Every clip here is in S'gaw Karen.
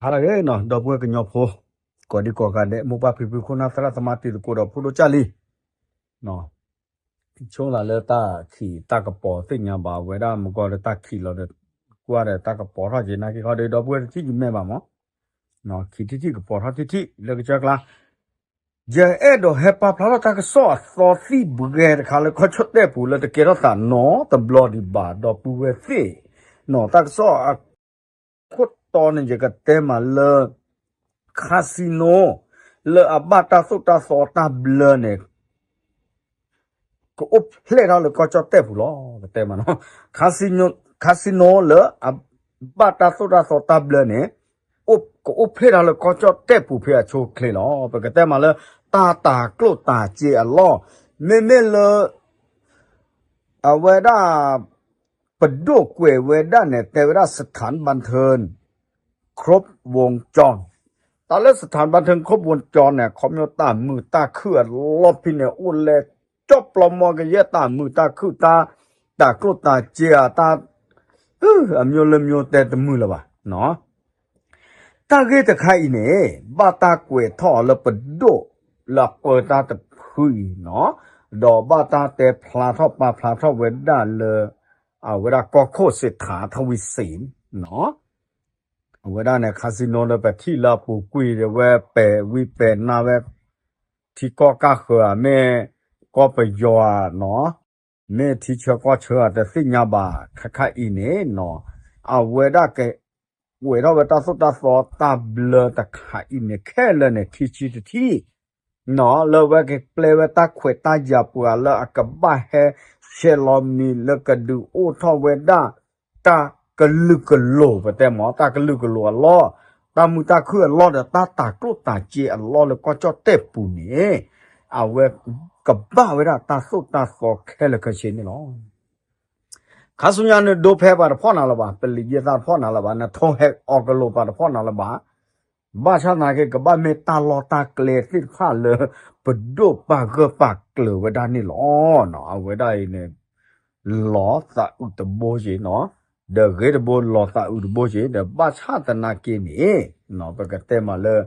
ဟါလၢအဂ့ၤနီၤ ဒီပုၢ်ဝဲၢ်ကညီဖိ ကိးဒံကိးဂၤဒဲး မိၢ်ပၢ်ဖံဖု ခိၣ်နၢ်သရၣ်သမါ တံၤသကိးဒီးဖိဒိၣ်ကၢ်လံၤ ဆိလၢတၢ်ခံးတၢ်ကပီၤသ့ၣ်ညါဘၣ်ဝဲဒၣ် မုၢ်ကီၢ်လၢတၢ်ခံးလီၤဒီး ကွၢ်ဒီးတၢ်ကပီၤထီၣ်က့ၤ နာ်က့ခီဒီး ဒီပုၢ်ဝဲၢ်တထံၣ်ယမဲာ်ဘၣ်မး ခံထံၣ်ထံၣ်ကပီၤထီၣ်ထံၣ်ထံၣ်လၢကစၢၢ်ကျါ ယအဲၣ်ဒိးဟဲပာ်ဖျါထီၣ်တၢ်ကစီၣ်အသီသံၣ်ဘှဲတခါလၢကီၢ်ကၠီၣ်တဲၣ်ပူၤလၢတကဲထီၣ်သးနီတဘျီဒံးဘၣ် ဒီပုၢ်ဝဲၢ်သ့ၣ်နီၤ တၢ်ကစီၣ်အခိၣ်တီန့ၣ် ယကတဲမးလၢ casino လၢအဘၣ်တၢ်သိၣ်တၢ်သီတၢ်ဘျၢန့ၣ် ကအိၣ်ဖျဲၣ်ထီၣ်လၢကီၢ်ကၠီၣ်တဲၣ်ပူၤလီၤ ပကတဲမးနီၤ casino လၢအဘၣ်တၢ်သိၣ်တၢ်သီတၢ်ဘျၢန့ၣ် ကအိၣ်ဖျဲၣ်ထီၣ်လၢကီၢ်ကၠီၣ်တဲၣ်ပူၤဖဲအဆိအချ့လီၤ ပကတဲမးလၢ တၢ်တၤကျိၣ်တၤစ့အလီၢ် မ့မ့ၢ်လၢ အဝဲဒၣ် ပဒိၣ်ကွဲးဝဲဒၣ်န့ၣ် တဲဝဲဒၣ် สถานบันเทิง ครบวงจร တၢ်လၢ สถานบันเทิง ครบวงจร န့ၣ် ခီဖျိတၢ်မုာ်တၢ်ခုၣ်အလီၢ်ဖဲန့ၣ် အိၣ်လဲၤကၠီၣ်ပျီမီၢ်ကယဲၢ်တၢ်မုာ်တၢ်ခုၣ်တၢ် တၤကျိၣ်တၤစ့အတၢ် အမျိုးလၢမျိုးတဲတမုာ်လၢၤဘၣ်နီၤ တၢ်ဂ့ၢ်တခါအံၤန့ၣ် ဘၣ်တၢ်ကွဲးထီၣ်အီၤလၢပဒိၣ်လၢအပၢတၢ်တဖုအံၤနီၤ ဒီးဘၣ်တၢ်တဲဖျါထီၣ်ပာ်ဖျါထီၣ်ဝဲဒၣ်လၢ အဝဲဒၣ်ကီၢ်ခိၣ်စ့းထးထီၣ်ဝံၤစ့ၢ်နီၤ အဝဲဒၣ်န့ၣ် casino လၢပထံၣ်လၢအပူၤကွံာ်ဒီးဝဲပဲာ်ဝံပဲာ်နါဝဲ ထံကီၢ်ကၢ်ဃၢၤဧါ မ့ၢ်ကီၢ်ပယီၤဧါနီၤ မ့ၢ်ထံဆၢကီၢ်ဆၢဧါတသ့ၣ်ညါဘၣ် ခါခါအံၤန့ၣ်နီၤ အဝဲဒၣ်က ကွဲးထီၣ်ဝဲတၢ်သိၣ်တၢ်သီတၢ်ဘျၢတခါအံၤန့ၣ် ခဲလၢာ်န့ၣ် ခံဆံတထံၣ်နီၤ လၢဝဲကပျဲဝဲတၢ်ခွဲးတၢ်ယာ်ပှၤလၢအကဘၣ်ဟဲဆဲးလီၤမံၤလၢကဒုးအိၣ်ထီၣ်ဝဲဒၣ် တၢ်ကလုာ်ကလိၤ ပတဲမး တၢ်ကလုာ်ကလိၤအလီၢ် တၢ်မုာ်တၢ်ခုၣ်အလီၢ်ဒီးတၢ်တၤကျိၣ်တၤစ့အလီၢ်လၢကီၢ်ကၠီၣ်တဲၣ်ပူၤန့ၣ် အဝဲကဘၣ်ဝဲဒၣ်တၢ်သိၣ်တၢ်သီခဲလၢာ်ခဲဆ့န့ၣ်လီၤ. casino န့ၣ် ဒိဖဲပှၤတဖီၣ်နၤလၢၤဘၣ်, ပလံာ်ယဲၢ်သၣ်တဖီၣ်နၤလၢၤဘၣ်, နထိဟဲအီကလိာ်ပှၤတဖီၣ်နၤလၢၤဘၣ်. ဘၣ်ဆၣ်သနာ်က့ ကဘၣ်မ့ၢ်တၢ်လီၢ်တၢ်ကျဲသ့ၣ်တဖၣ်လၢ ပဒိၣ်ပာ်ဂၢၢ်ပာ်ကျၢၤဝဲဒၣ်န့ၣ်လီၤ. အဝဲဒၣ်အံၤန့ၣ် လီၤသးအုးတဘိက့ၤနီၤ, ဒီးဂ့ၤတဘိ လီၤသးအုးတဘိက့ၤ, ဒီးဘၣ်ဆၣ်သနာ်က့န့ၣ် ပကတဲမးလၢ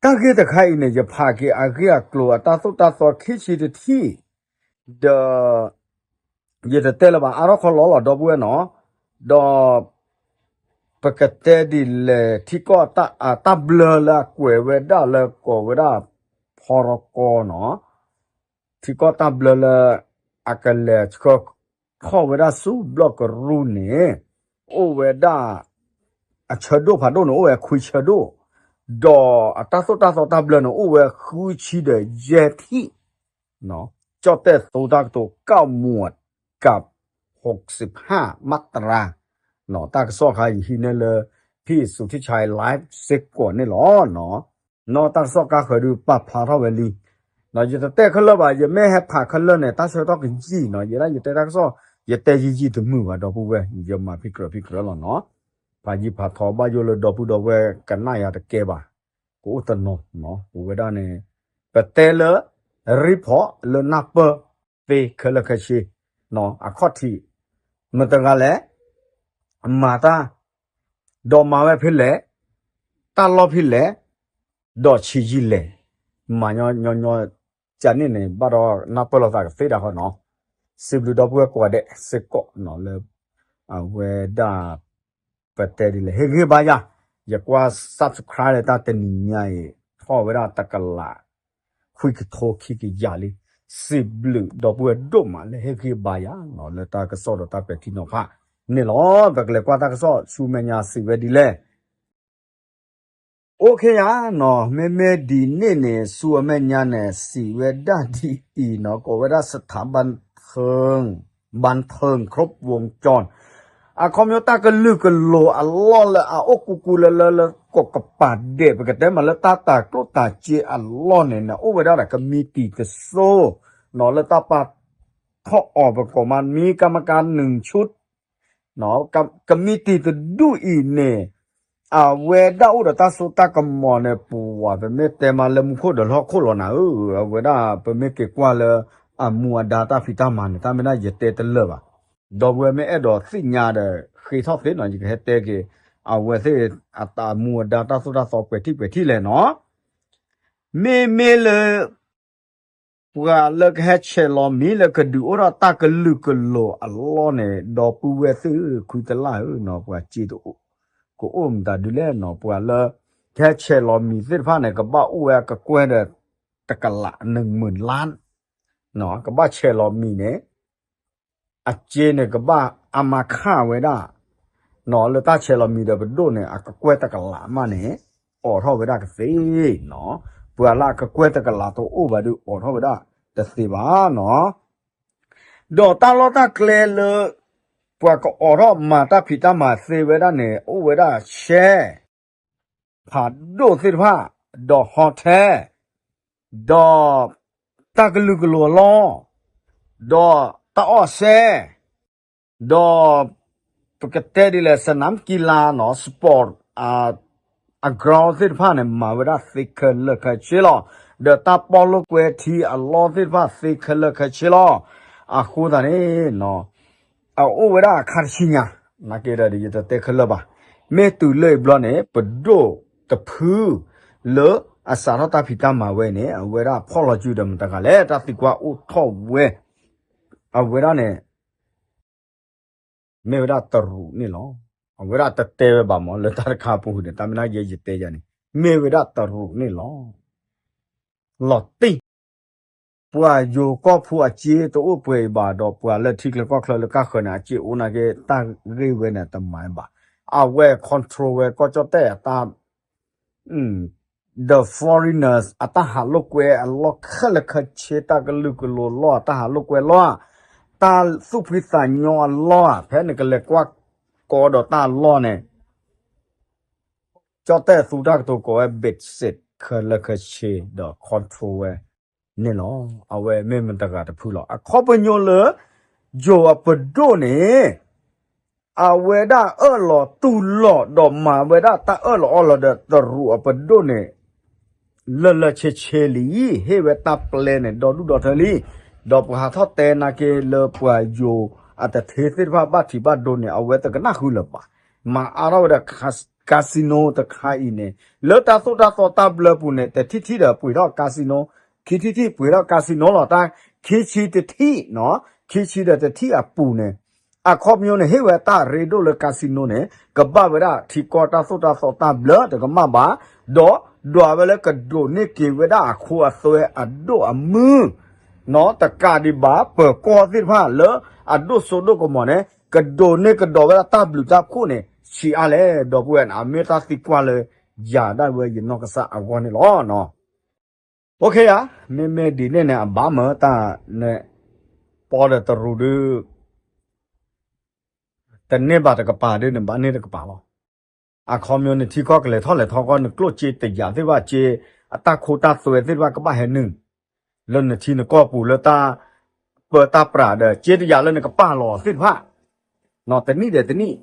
တၢ်ဂ့ၢ်တခါအံၤန့ၣ် ယဖးက့ၤအဂ့ၢ်အကျိၤအတၢ်သိၣ်တၢ်သီခံဆံတထံၣ်, ဒီး ယတတဲလၢၤဘၣ် အါထီၣ်ခီလီၤလီၤ ဒီပုၢ်ဝဲၢ်နီၤ, ဒီး ပကတဲဒ်လဲၣ် ထံကီၢ်တၢ်ဘျၢလၢအကွဲးဝဲဒၣ်လၢကိးဝဲဒၣ် ဖီရကီနီၤ, ထံကီၢ်တၢ်ဘျၢလၢ အကလဲၤဆှၢထီၣ်ဝဲဒၣ်ဆူဘျီၣ်ကရူၢ်န့ၣ် အိၣ်ဝဲဒၣ် အဆၢဒိၣ်ဖးဒိၣ်န့ၣ် အိၣ်ဝဲခွံဆၢဒိၣ်, ဒီးအတၢ်သိၣ်တၢ်သီတၢ်ဘျၢန့ၣ် အိၣ်ဝဲဃုဆံဒီးယဲၢ်ထံၣ်, ကၠီၣ်တဲၣ်သိတၢ်ကတိၤ ကၣ်မူးကၣ် หกสิบห้า มาตรา တၢ်ကစီၣ်ခါအံၤဟံးန့ၢ်လၢ ဖံးစူးထံဆါ live စ့ၢ်ကီးန့ၣ်လီၤ. နီၢ်တၢ်ကစီၣ်ကါဃၢၤဒုး ပာ်ဖျါထီၣ်ဝဲလံ, ယတတဲခဲလၢာ်ဘၣ်, ယမ့ၢ်ဟဲဖးခဲလၢာ်န့ၣ် တၢ်ဆၢကတီၢ်ကယံာ်နီၤ, ယဲဒၣ်ယတဲတၢ်ကစီၣ် ယတဲယံာ်ယံာ်တမုာ်ဘၣ် ဒီပုၢ်ဝဲၢ်, ယမၤဖံးကြၢးဖံးကြၢးလီၤနီၤ, ဖးယံာ်ဖးထီဘၣ်ယိၣ်လၢဒီပုၢ်ဒီဝဲၢ်ကနၣ်ယၤတကဲဘၣ်, ကအိၣ်တနီၤ, ပဝဲဒၣ်န့ၣ် ပတဲလၢ report လၢနၢ်ပၢၢ်သ့ခဲလၢာ်ခဲဆ့, အခီၣ်ထံး မတၤတဂၤလဲၣ်, မၤတၢ်, ဒီးမၤဝဲဖဲလဲၣ်, တၢ်လီၢ်ဖဲလဲၣ်, ဒီးဆံးယံာ်လဲၣ်, မၤညီညီညီ ကန့ၣ်န့ၣ် ဘၣ်ဒီးနၢ်ပၢၢ်လိာ်သးကသ့ဒၣ်ဃီနီၤ, စံးဘျုးဒီပုၢ်ဝဲၢ်ကိးဂၤဒဲးစ့ၢ်ကီးနီၤ လၢ အဝဲဒၣ် ပတဲဒ်လဲၣ် ဟ့ၣ်ဂံၢ်ဘါယၤ, ယကွၢ် subscribe လၢတၢ်တနံၤညါအံၤ ထီၣ်ဝဲဒၣ်တကလး ခွံကထိခံကယၤလံ, စံးဘျုးဒီပုၢ်ဝဲၢ်ဒိၣ်မးလၢဟ့ၣ်ဂံၢ်ဘါယၤနီၤ လၢတၢ်ကစီၣ်ဒီးတၢ်ပဲာ်ထံနီၤဖးန့ၣ်လီၤ. ပကလဲၤကွၢ်တၢ်ကစီၣ်ဆူမဲာ်ညါစံးဝဲဒ်လဲၣ် OK ယၤနီၤ, မ့မ့ၢ်ဒ်န့ၣ်န့ၣ် ဆူအမဲာ်ညါန့ၣ် စံးဝဲဒၣ်ဒ်အံၤနီၤ, ကိးဝဲဒၣ် สถานบันเทิง บันเทิงครบวงจร အခီပညီတၢ်ကလုာ်ကလိၤအလီၢ်လၢအအိၣ်ကူကူလၢလၢလၢကိးကပၤဒဲး ပကတဲမးလၢတၢ်တၤကျိၣ်တၤစ့အလီၢ်န့ၣ် အိၣ်ဝဲဒၣ်ဒီးကမံးတံာ်တစိၤနီၤ လၢတၢ်ပာ်ထီၣ်အီၤ ပကိးမး မံကမကၤနုၢ်ဆူ ကမံးတံာ်တဒူၣ်အံၤန့ၣ် အဝဲဒၣ်အိၣ်ဒီးတၢ်စိတၢ်ကမီၤန့ၣ် ပဝဲ ပမ့ၢ်တဲမးလၢမူခိၣ်ဒီးလီၢ်ခိၣ်လီၤနၤဧၢ, အဝဲဒၣ်ပမ့ၢ်က့ၤကွၢ်လၢအမူအဒါတၢ်ဖံးတၢ်မၤန့ၣ် တၢ်မ့ၢ်ဒၣ်ယတဲတလၢာ်ဘၣ်, ဒီပုၢ်ဝဲၢ်မ့ၢ်အဲၣ်ဒိးသ့ၣ်ညါဒီးဃ့ထီၣ်သ့နီၤ ယကဟဲတဲက့ၤ အဝဲသ့ၣ်အတၢ်မူအဒါတၢ်သိၣ်တၢ်သီပှဲၤထံၣ်ပှဲၤထံၣ်လဲၣ်နီၤ. မ့မ့ၢ်လၢ ပှၤလၢကဟဲဆဲးလီၤမံၤလၢကဒုးအိၣ်ထီၣ်တၢ်ကလုာ်ကလိၤအလီၢ်န့ၣ် ဒီပုၢ်ဝဲၢ်သ့ၣ်ဧၢ ခွံတလၣ်ဧၢနီၤ ပှၤစ့တအိၣ် ကအိၣ်မတၤဒုလဲၣ်နီၤ ပှၤလၢ ကဟဲဆဲးလီၤမံၤသ့ၣ်တဖၣ်န့ၣ် ကဘၣ်အိၣ်ဝဲအကကွဲၢ်ဒီး တကလး နမုၢ်လါ ကဘၣ်ဆဲးလီၤမံၤန့ၣ် အစ့န့ၣ်ကဘၣ်အမါခၣ်ဝဲဒၣ် လၢတၢ်ဆဲးလီၤမံၤဒီးပဒိၣ်န့ၣ် အကကွဲၢ်တကလးမးန့ၣ် အိးထီၣ်ဝဲဒၣ်ကသ့နီၤ. ပှၤလၢအကကွဲၢ်တကလးတအိၣ်ဘၣ်ဒီးအိးထီၣ်ဝဲဒၣ်တသ့ဘၣ်နီၤ. ဒီးတၢ်လီၢ်တၢ်ကျဲလၢ ပှၤကအိးထီၣ်မၤတၢ်ဖံးတၢ်မၤသ့ဝဲဒၣ်န့ၣ် အိၣ်ဝဲဒၣ်ရှဲ ဖးဒိၣ်သ့ၣ်တဖၣ် ဒီး hotel ဒီး တၢ်ကလုာ်ကလိၤအလီၢ် ဒီးတၢ်အီၣ်စဲ ဒီး ပကတဲဒ်လဲၣ် စနၣ်ကံလါနီၤ sport အ ground သ့ၣ်တဖၣ်န့ၣ် မၤဝဲဒၣ်သ့ခဲလၢာ်ခဲဆ့လီၤ. ဒီးတၢ်ပီၣ်လိာ်ကွဲထံအလီၢ်သ့ၣ်တဖၣ်သ့ခဲလၢာ်ခဲဆ့လီၤ. အဃိသတးန့ၣ် အအိၣ်ဝဲဒၣ်အခါတဆံညါ နာ်က့ဒီးယတတဲခဲလၢာ်ဘၣ်. မ့ၢ်တုၤလၢအံၤဘျီန့ၣ် ပဒိၣ်တဖု လၢအစးထီၣ်တၢ်ဖံးတၢ်မၤဝဲန့ၣ် အဝဲဒၣ်ဖီၣ်လီၤစုဒီးမတၤတဂၤလဲၣ် တၢ်သံကွၢ်အိၣ်ထီၣ်ဝဲ အဝဲဒၣ်န့ၣ် မ့ၢ်ဝဲဒၣ်တရူးန့ၣ်လီၤ. အဝဲဒၣ်တတဲဝဲဘၣ်မး လၢတၢ်တခါအပူၤန့ၣ် တၢ်မ့ၢ်နာ်ယဲယတဲယၤန့ၣ် မ့ၢ်ဝဲဒၣ်တရူးန့ၣ်လီၤ. လီၤတံၢ် ပှၤယိၤကီၢ်ဖိအစ့တအိၣ်ပှဲၤအံၤဘၣ်ဒီး ပှၤလၢထံချၢကီၢ်ချၢလၢကၢ်ဃၢၤန့ၣ် အစ့အိၣ်နာ်က့ တၢ်ဂ့ၢ်ဝဲန့ၣ်တမၤဘၣ်. အဝဲ control ဝဲကီၢ်ကၠီၣ်တဲၣ်အတၢ် the foreigners အတၢ်ဟးလိာ်ကွဲအလီၢ်ခဲလၢာ်ခဲဆ့ တၢ်ကလုာ်ကလိၤလီၢ် တၢ်ဟးလိာ်ကွဲလီၢ် တၢ်သူၣ်ဖှံသးညီအလီၢ် ဖဲနကလဲၤကွၢ်ကီဒီးတၢ်အလီၢ်န့ၣ် ကၠီၣ်တဲၣ်သူတၢ်ကတိၤကိးဝဲ basic ခဲလၢာ်ခဲဆ့ဒီး control ဝဲန့ၣ်လီၤ. အဝဲမ့ၢ်မတၤတဂၤတဖုလီၤ. အခီပညီလၢ ယိၤအပဒိၣ်န့ၣ် အဝဲဒၣ်အၢၣ်လီၤတူၢ်လိာ်ဒီးမၤဝဲဒၣ်တၢ်အၢၣ်လီၤအီလီၤဒီးတရူးအပဒိၣ်န့ၣ် လၢလၢဆ့ဆ့လံ, ဟ့ၣ်ဝဲတၢ်ပျဲန့ၣ် ဒီဒူၣ်ဒီထၢလံ. ဒီးပှၤဟးထီၣ်တဲနာ်က့လၢပှၤယိၤအတထ့သ့ၣ်တဖၣ်ဘၣ်ထံးဘၣ်ဒိန့ၣ် အဝဲတကနၣ်ဃုာ်လၢၤဘၣ်. မၤအါထီၣ်ဝဲဒီး casino တခါအံၤန့ၣ် လၢတၢ်သိၣ်တၢ်သီတၢ်ဘျၢပူၤန့ၣ် တထံၣ်ထံၣ်ဒီးပှ့ၤထီၣ် casino, ခံထံၣ်ထံၣ်ပှ့ၤထီၣ် casino လီၤ. တၢ်ခံဆံတထံၣ်နီၤ, ခံဆံဒီးတထံၣ်အပူၤန့ၣ် အခီပညီန့ၣ် ဟ့ၣ်ဝဲတၢ်ရ့ဒိၣ်လၢ casino န့ၣ် ကဘၣ်ဝဲဒၣ်ထံကီၢ်တၢ်သိၣ်တၢ်သီတၢ်ဘျၢတကမၣ်ဘၣ်, ဒီးဒွးဝဲလၢကဒိးန့ၢ်က့ၤဝဲဒၣ်အခိအသွဲအဒိၣ်အမုၢ် နီၤ တကးဒံးဘၣ် ပၢၤကီၢ်သ့ၣ်တဖၣ်လၢအဒိၣ်စိဒိၣ်ကမီၤန့ၣ် ကဒိးန့ၢ်ကဒီးဝဲဒၣ်တၢ်ဘျုးတၢ်ဖှိၣ်န့ၣ် ဆံးအါလဲၣ်. ဒီပုၢ်ဝဲၢ်န့ၣ် အမ့ၢ်တၢ်သံကွၢ်လၢယၤဒၣ်ဝဲယနီၢ်ကစၢ်အဂီၢ်န့ၣ်လီၤ. အိၣ်ခ့ယါ, မ့မ့ၢ်ဒ်န့ၣ်န့ၣ် အဘၣ်မၢတၢ်န့ၣ် ပီဒီးတရူးဒု တန့ၢ်ဘၣ်တကပၤဒ်န့ၣ် ဘၣ်န့ၢ်တကပၤလီၤ. အခီပညီန့ၣ် ထံကီၢ်ကလဲၤထီၣ်လဲၤထီကီၢ် နကျိၣ်စ့တယာ်သ့ၣ်တဖၣ် စ့အတၢ်ခိတၢ်သွဲသ့ၣ်တဖၣ်ကဘၣ်ဟဲနုာ် လၢနထံနကီၢ်ပူၤလၢတၢ်ပၢတၢ်ပြးဒီး စ့တယာ်လၢနကပာ်လီၤသ့ၣ်တဖၣ် တနံၣ်ဒီးတနံၣ်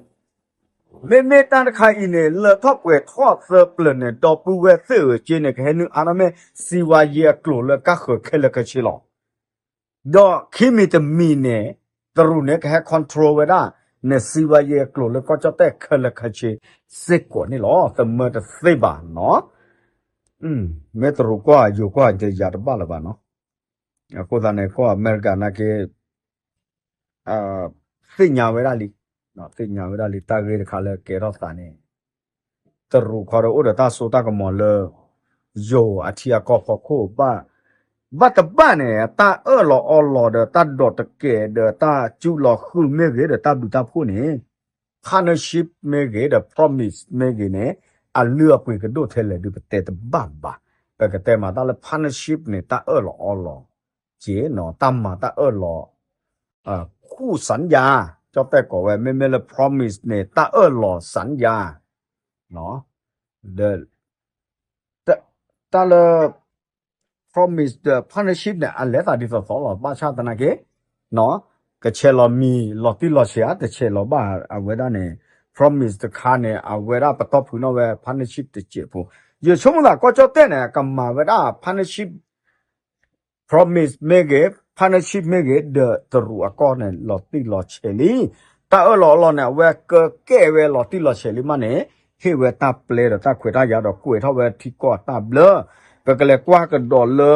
မ့မ့ၢ်တၢ်တခါအံၤန့ၣ် လၢထီၣ်ပှဲၤထီၣ်သၢပျၢၤန့ၣ် ဒီပုၢ်ဝဲၢ်သ့ၣ်ဧၢ စ့န့ၣ် ကဟဲနုာ်အါထီၣ်မ့ၢ် စံးဝါယ့အကျိၤလၢကၢ်ဃၢၤခဲလၢာ်ခဲဆ့လီၤ. ဒီးခံမံၤတမံၤန့ၣ် တရူးန့ၣ် ကဟဲ control ဝဲဒၣ် နစံးဝါယ့အကျိၤလၢကီၢ်ကၠီၣ်တဲၣ်ခဲလၢာ်ခဲဆ့စ့ၢ်ကီးန့ၣ်လီၤ. သမၢတသ့ဘၣ်နီၤ. မ့ၢ်တရူးကွၢ်ယိၤကွၢ်ယၤတဘၣ်လၢၤဘၣ်နီၤ. အဃိသတးန့ၣ် ကီၢ်အမဲရကၤနာ်က့ သ့ၣ်ညါဝဲဒၣ်လံ, သ့ၣ်ညါဝဲဒၣ်လံ တၢ်ဂ့ၢ်တခါလၢကဲထီၣ်သးန့ၣ် တရူးခီဒီးအိၣ်ဒီးတၢ်စိတၢ်ကမီၤလၢ ယိၤအထံအကီၢ်ဖီခိၣ် ဘၣ်တဘၣ်န့ၣ် တၢ်အၢၣ်လီၤအီလီၤဒီးတၢ်ဒိးတကဲးဒီးတၢ်စူးလီၤဃုာ်မ့ၢ်ဂ့ၤဒီးတၢ်ဘျုးတၢ်ဖှိၣ်န့ၣ် partnership မ့ၢ်ဂ့ၤဒီး promise မ့ၢ်ဂ့ၤန့ၣ် အလုၢ်အပှ့ၤကဒိၣ်ထဲလဲၣ်ဒုးပတဲတဘၣ်ဘၣ်. ပကတဲမးတၢ်လၢ partnership န့ၣ် တၢ်အၢၣ်လီၤအီလီၤ က့နီၤ တၢ်မၤတၢ်အၢၣ်လီၤ ခူၣ်စၣ်ယါ ကၠီၣ်တဲၣ်ကိးဝဲ မ့မ့ၢ်လၢ promise န့ၣ် တၢ်အၢၣ်လီၤစၣ်ယါ ဒီး တၢ်လၢ promise ဒီး partnership န့ၣ် အလဲၤသးဒ်သိးသိးလီၤ ဘၣ်ဆၣ်သနာ်က့ ကဆဲးလီၤမံၤလီၤတံၢ်လီၤဆဲးဧါ တဆဲးလီၤဘၣ်အဝဲဒၣ်န့ၣ် promise တခါန့ၣ် အဝဲဒၣ်ပတီၢ်ဖုးနီၣ်ဝဲ partnership တစဲးဖိ ယဆိကမိၣ်သးကီၢ်ကၠီၣ်တဲၣ်န့ၣ် ကမၤဝဲဒၣ် partnership promise မ့ၢ်ဂ့ၤ partnership မ့ၢ်ဂ့ၤ ဒီးတရူးအကီၢ်န့ၣ် လီၤတံၢ်လီၤဆဲးလံ. တၢ်အၢၣ်လီၤအီလီၤန့ၣ် အဝဲကကဲဝဲလီၤတံၢ်လီၤဆဲးလံမးန့ၣ် ဟ့ၣ်ဝဲတၢ်ပျဲဒီးတၢ်ခွဲးတၢ်ယာ်ဒီးကွဲးထီၣ်ဝဲထံကီၢ်အတၢ်ဘျၢ, ပကလဲၤကွၢ်ကဒီးလၢ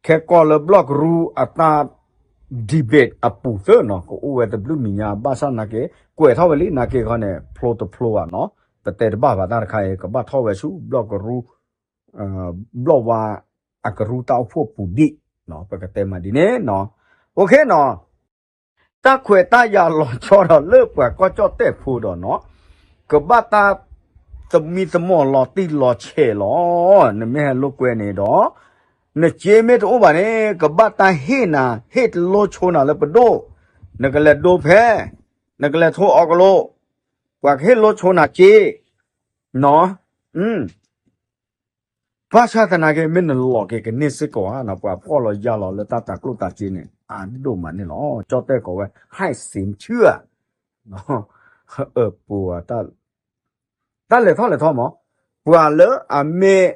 ခဲကီၢ်လၢဘျီၣ်ကရူအတၢ် debate အပူၤသ့ၣ်နီၤ ကအိၣ်ဝဲတဘျုးမံၤညါ ဘၣ်ဆၣ်နာ်က့ ကွဲးထီၣ်ဝဲလံနာ်က့ခီန့ၣ် ဖျိတဖျိဘၣ်နီၤ ပတဲတဘၣ်ဘၣ်တၢ်တခါအံၤ ကဘၣ်ထီၣ်ဝဲဆူဘျီၣ်ကရူ ဘျီၣ်ဝါအကရူတၢ်အိၣ်ဖှိၣ်ပူၤဒံး, ပကတဲမးဒ်န့ၣ်နီၤ, အိၣ်ခ့နီၤ, တၢ်ခွဲးတၢ်ယာ်လီၤဆီဒီးလၢပှၤကီၢ်ကၠီၣ်တဲၣ်ဖိဒီးနီၤ, ကဘၣ်တၢ်သမံသမိးလီၤတံၢ်လီၤဆဲးလီၤ, နမ့ၢ်ဟဲလိာ်ကွဲန့ၣ်ဒီး နစ့မ့ၢ်တအိၣ်ဘၣ်န့ၣ် ကဘၣ်တၢ်ဟ့ၣ်နၤ ဟ့ၣ်တလိဆိနၤလၢပဒိၣ်, နကလဲၤဒိဖဲ, နကလဲၤထိအီကလိ, ပှၤကဟ့ၣ်လိဆိနၤစ့, နီၤ ဘၣ်ဆၣ်သနာ်က့ မ့ၢ်နလီၤက့ၤကန့ၢ်စ့ၢ်ကီးဧါနီၤ ပှၤဖှီၣ်လီၤယာ်လီၤလၢတၢ်တၤကျိၣ်တၤစ့န့ၣ် အါဒိၣ်မးန့ၣ်လီၤ. ကၠီၣ်တဲၣ်ကိးဝဲ ဟဲစ့ဆၢဧါ, ပှၤ တၢ်လဲၤထီၣ်လဲၤထီမး, ပှၤလၢအမ့ၢ်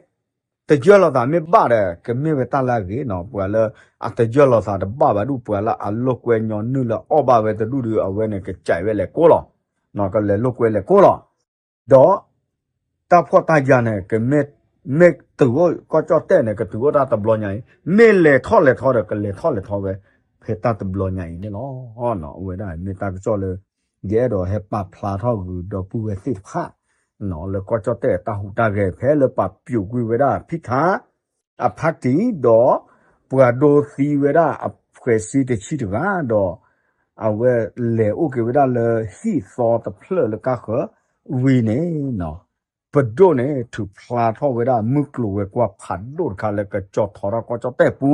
တယၢၢ်လီၤသးမ့ၢ်ဘၣ်ဒီး ကမ့ၢ်ဝဲတၢ်လၢအဂ့ၤနီၤ, ပှၤလၢအတယၢၢ်လီၤသးတဘၣ်ဘၣ်ဒူၣ် ပှၤလၢအလိာ်ကွဲညီနုၢ်လၢအီၣ်ဘၣ်ဝဲတဒူၣ်ဒီး အဝဲန့ၣ်ကစဲးဝဲလဲၤကိးလီၤ, ကလဲၤလိာ်ကွဲလဲၤကိးလီၤ. ဒီးတၢ်ဖှီၣ်တၢ်ယာ်န့ၣ် ကမ့ၢ် မ့ၢ်တုၤအိၣ်ကီၢ်ကၠီၣ်တဲၣ်န့ၣ် ကတုၤအိၣ်တၢ်တဘျီညါအံၤ, မ့ၢ်လဲၤထီၣ်လဲၤထီဒီး ကလဲၤထီၣ်လဲၤထီဝဲ ဖဲတၢ်တဘျီညါအံၤန့ၣ်လီၤ. အဝဲဒၣ်မ့ၢ်တၢ်ကစီၣ်လၢ ယအဲၣ်ဒိးဟဲပာ်ဖျါထီၣ်ဂုာ်ဒီပုၢ်ဝဲၢ်သ့ၣ်တဖၣ် လၢကီၢ်ကၠီၣ်တဲၣ်အတၢ်ဟူးတၢ်ဂဲၤ ဖဲလၢပာ်ပျိးကွံာ်ဝဲဒၣ်ဖံထါ အဖါတံၢ်ဒီး ပှၤဒိသံဝဲဒၣ်အဖှဲးစ့တဆံတဂၤဒီး အဝဲလဲၤအိၣ်က့ၤဝဲဒၣ်လၢဟံၣ်သီတဖျၢၣ်လၢကါဃၢၤဝံၤန့ၣ် ပဒိၣ်န့ၣ် ထုးဖျါထီၣ်ဝဲဒၣ်မုၢ်ကျိၤဝဲၤကွာ်ဖးဒိၣ်တခါလၢကကၠီၤထီထီၣ်ကီၢ်ကၠီၣ်တဲၣ်ပူ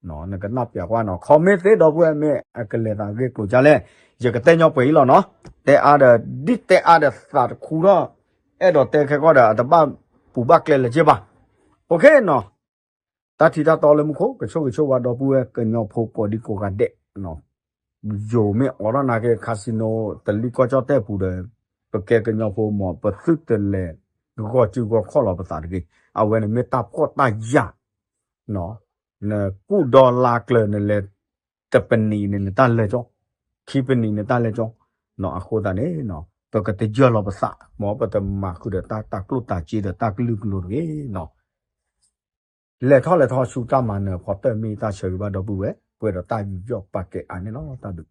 ၤ, နကနၢ်ပၢၢ်ကွၢ်နီၤ comment သ့ဒီပုၢ်ဝဲၢ်မ့ၢ်အကလဲၤသးဂ့ၢ်ကျိၤဒ်လဲၣ်, ယကတဲညီပှဲၤအံၤလီၤနီၤ, တဲအါဒီး ဒ်တဲအါဒီးသးတခူထီၣ်, အဲၣ်ဒိးတဲခဲကီၢ်ဒီး အတဘၣ်ပူၤဘၣ်ကျဲလၢၤက့ဘၣ်, အိၣ်ခ့နီၤ, တၢ်ထံၣ်တၢ်တီလၢမူခိၣ် ကဆိၣ်ဂ့ၤဆိၣ်ဝါဒီပုၢ်ဝဲၢ်ကညီဖိကိးဒံကိးဂၤဒဲး ယိၤမ့ၢ်အိးထီၣ်နာ်က့ casino တလံကီၢ်ကၠီၣ်တဲၣ်ပူၤဒီး ပကဲကညီဖိမ့ၢ် ပသုတလဲၤဂီၤစုဂီၤခီၣ်လီၤပသးတဂ့ၤ, အဝဲန့ၣ်မ့ၢ်တၢ်ဖှီၣ်တၢ်ယာ် နကူၣ်ဒီလါကျၢၤ နလဲၤတပနံးန့ၣ် နတၢ်လၢာ်ကၠီ, ခံပနံးန့ၣ်တၢ်လၢာ်ကၠီ, အဃိသတးန့ၣ် ပကတယၢၢ်လီၤပသး မ်ပတမၤဃုာ်ဒီးတၢ်တၤကျိၣ်တၤစ့ဒီးတၢ်ကလုာ်ကလိၤတဂ့ၤနီၤ, လဲၤထီၣ်လဲၤထီဆူတၢ်မၤနၢၤဖီတၢၢ်မ့ၢ်တၢ်ဆၢဂ့ၤဘၣ်ဒီပုၢ်ဝဲၢ် ပှဲၤဒီးတၢ်ယူးယီၣ်ပာ်ကဲအါန့ၣ်လီၤ တၢ်ဒုး